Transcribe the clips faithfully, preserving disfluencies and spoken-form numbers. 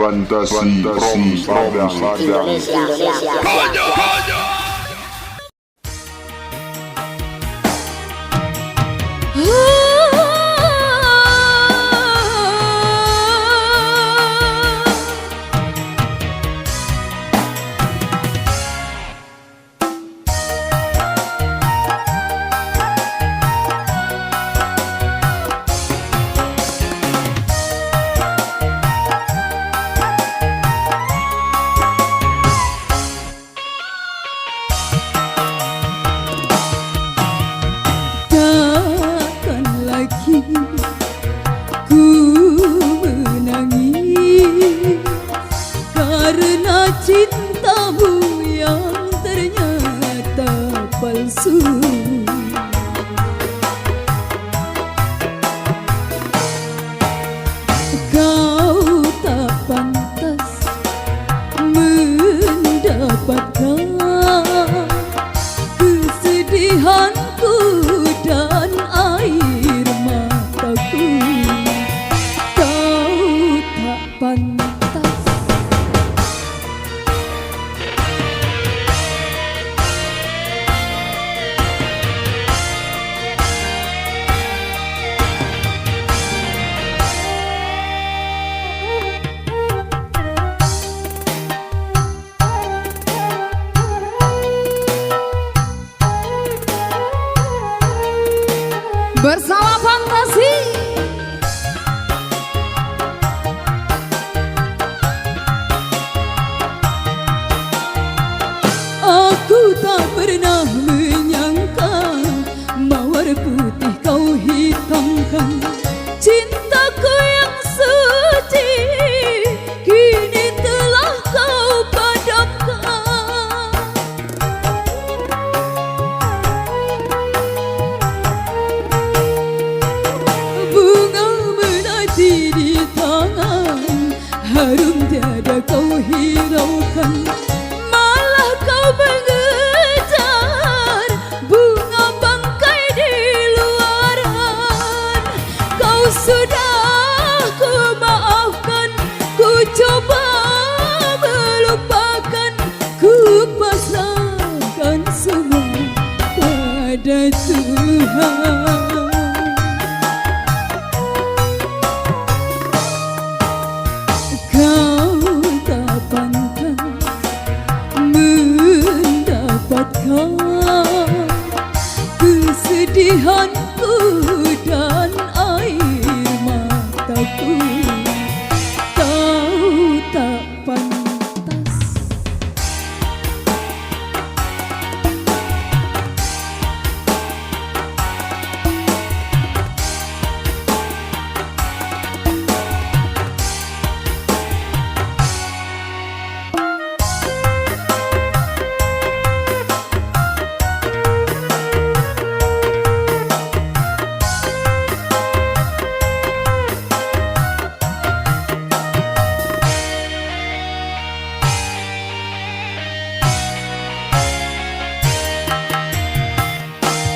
Fantasi, Fantasi from Padang. Indonesia. Takkan lagi ku menangis karena cintamu yang ternyata palsu. Kau tak pantas mendapatkan kesedihanku dan air mataku. Kau tak pantas. Bersama Fantasi. Aku tak pernah menyangka mawar putih kau hitamkan. Cintaku yang suci kini telah kau padamkan. Bunga melati di tangan, harum tiada kau hiraukan. Malah kau mengejar bunga bangkai di luaran. Kau sudah ku maafkan, ku cuba melupakan, ku pasrahkan semua pada Tuhan. Kau tak pantas mendapatkan kesedihanku dan air mataku. Kau tak pantas.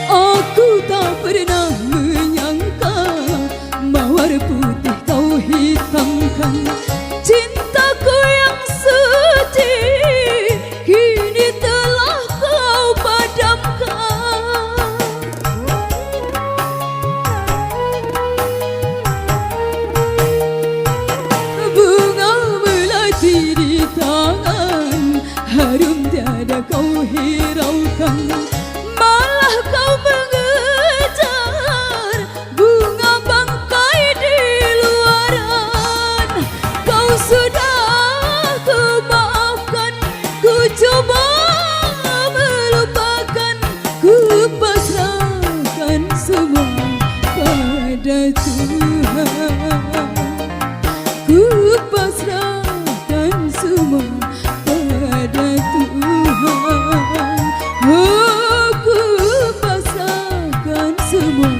Aku tak pernah menyangka mawar putih kau hitamkan. Cintaku yang suci kini telah kau padamkan. Bunga melati di tangan, harum tiada kau hiraukan. Malah kau mengejar bunga bangkai di luaran. Kau sudah ku maafkan, ku cuba melupakan, ku pasrahkan semua pada Tuhan. Ku pasrahkan semua pada Tuhan. Oh, ku pasrahkan semua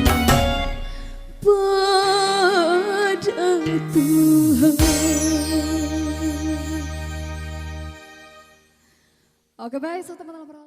pada Tuhan. Oke, baik, so, teman-teman.